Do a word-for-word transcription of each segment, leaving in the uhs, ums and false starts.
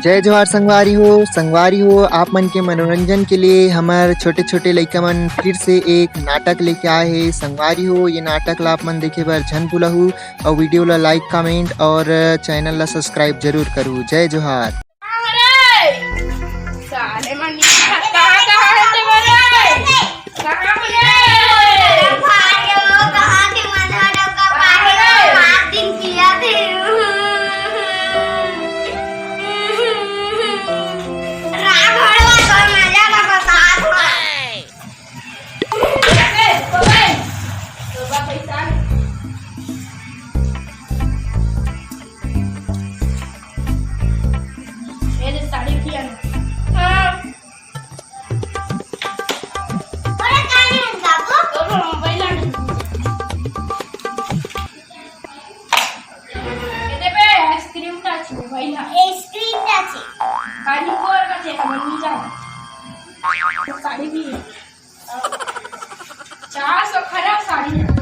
जय जोहार संगवारी हो। संगवारी हो, आप मन के मनोरंजन के लिए हमर छोटे-छोटे लइका मन फिर से एक नाटक लेके आए हे। संगवारी हो, ये नाटक ला आप मन देखे बर झन भूलहू अउ video ला like, comment और channel ला subscribe जरूर करू। जय जोहार। अरे! साले मन कहाँ, कहाँ हे ते बरे? कहाँ हे? भाई हो, कहाँ के मधुआ डौका पाए हो? सात दिन पिया थे। रात भर ला तो मजा ना बसात हो। अबे, तो भाई, तो बा पैसा। ये ले साड़ी किया ना। हाँ। अरे, काहे नहीं बाबू? तो हम बैला नहीं। ये दे बे, ice cream टा छू, बैला। Ice cream टा छू। खाली को और का छे, हम नहीं जाओ। साड़ी भी है। चार सौ खराब साड़ी है। उठ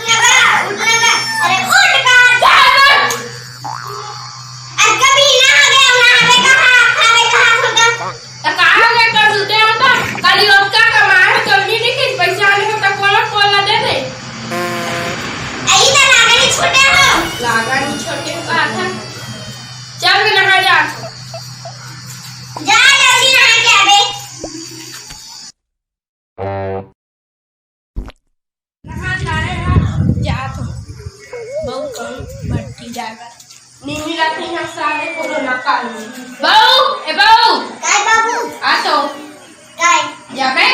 ना बा, उठ ना बा। अरे उठ का, जा बा। अरे कभी ना आ गया, ना आ गया, कहाँ, आ गया, कहाँ छोटा? तो कहाँ गया कर दू, क्या होता? कल योगा का मार, कभी नहीं किस पैसा आने को तो कोला, कोला दे दे। आई ना लागा नहीं छोटे हो। लागा नहीं छोटे हो, कहा था? चल भी नहा जा। जा जल्दी नहा के आवे। नहा जा रे, हाँ, जात हो। बहू कहूँ भटकी जाएगा। नींद आती है सारे कोरोना काल में। बहू, ए बहू। काय बाबू? आ तो। काय? जाबे?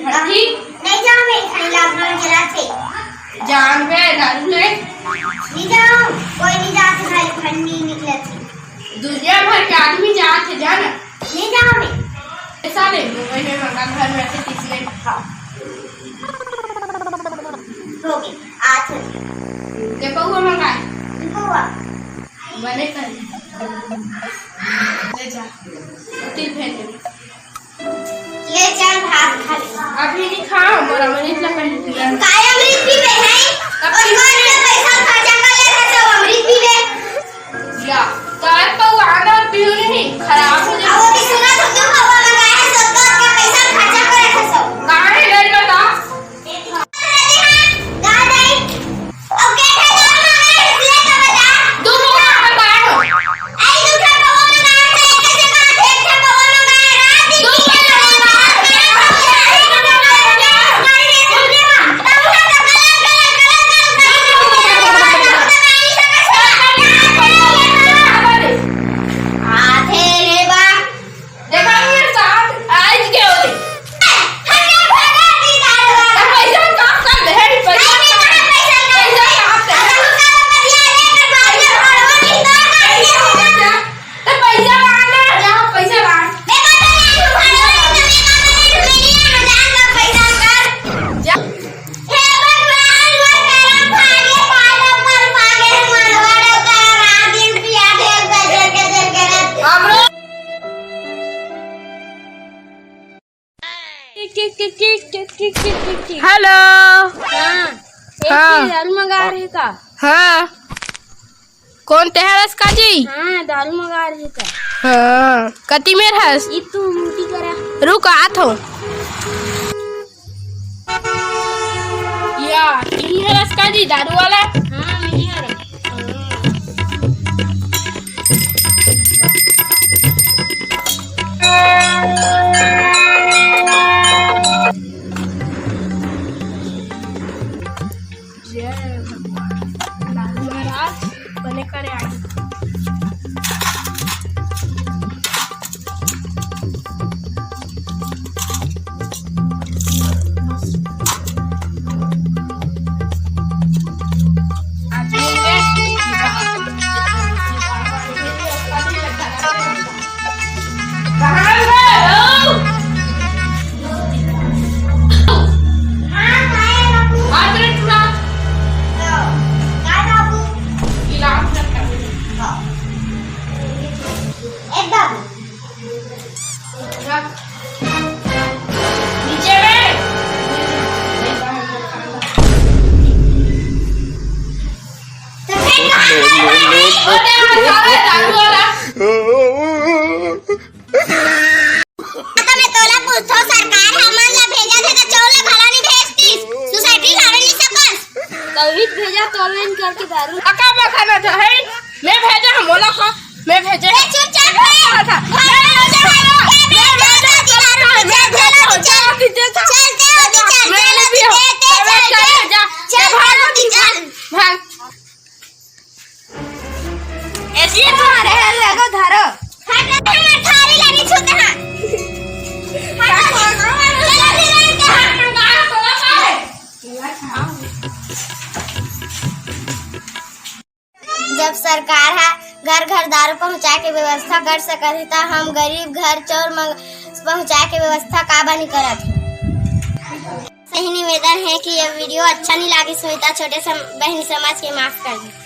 भटकी? नहीं जाओ, मैं खाई लाभ में जरा थे। जान बे, दारू ले। नहीं जाओ, कोई नहीं जाते भाई, फंड नहीं निकले थे। दुनिया भर के आदमी जात हे, जाना। नहीं जाओ मैं। ऐसा ले, मुंबई में मंगा घर में से किसने खा। हो गई, आज हो गई। के पौवा मंगाए? पौवा। बने कर। ले जा। तिल फेंक दे। ले चल भात खा ले। अभी नहीं खाओ, मोर अमृत ला पहले पिया। काय अमृत पीबे है? और कौन से पैसा खर्चा कर ले रहे सब अमृत पीबे? या, काय पौवा आना और पीऊ नहीं, खराब हो जाए। अब वो भी सुना तो क्यों पौवा मंगाया है, सब तो आपके पैसा खर्चा कर रहे सब। कहाँ है घर बता? गा दे। अब के ठे दारू मंगाए है, इसलिए तो बता। दू ठे मंगाए हो। आई दू ठे पौवा मंगाए थे, एक ठे बात, एक ठे पौवा मंगाए, रात दिन दू ठे पौवा मंगाए। आथे रे बा। देखा मेरे साथ आज के होते। हट जा, भागा, दीदार वाला। पैसा का कर दे, हट, पैसा। नहीं, नहीं, कहाँ पैसा का? पैसा यहाँ पे। अगर हम सारा बतिया ले, कर बाद में भरवा नहीं, तो कर दिया होगा। तो पैसा मांगना, यहाँ पैसा मांग। देखो तो नहीं, तू भरवा नहीं, तो मैं मांगने नहीं, तू मेरी यहाँ जान का पैसा कर। जा। हे भगवान, वो करम भागे, पादम पर पागे, मनवा डोकरा, रात दिन पिया दे, गजर, गजर, गजर। हमरो हेलो। हाँ, एक हाँ। दारू मंगा रहे का? हाँ। कौन ते हरस का जी? हाँ, दारू मंगा रहे का? हाँ। कति मेर हस? ई तू मुटी करा। रुक, आत हो। या, ई हरस का जी, दारू वाला? हाँ, मैं ही हरस। जय भगवान। लालू महाराज बने करे आगे। है, मैं भेजे हूँ, बोला हाँ, मैं भेजे हूँ। चुपचाप रह। मैं भेजे हूँ, मैं भेजे हूँ, मैं भेजे हूँ, मैं भेजे हूँ। मैं नहीं दी हूँ। मैं भेजे हूँ। जा, जा, भाग, भाग। ऐसी तुम्हारे है, ले दो, धरो। हट, हमार थारी ला नहीं छूते हैं। हट, हमार थारी ला नहीं छूते हैं। जब सरकार ह घर घर दारू पहुंचाए के व्यवस्था कर सकत हे, त हम गरीब घर चोर मंग पहुंचाए के व्यवस्था काबर नहीं करत हे? सही निवेदन है कि ये वीडियो अच्छा नहीं लागिस होही, त छोटे सम-, बहन समझ के माफ कर दे।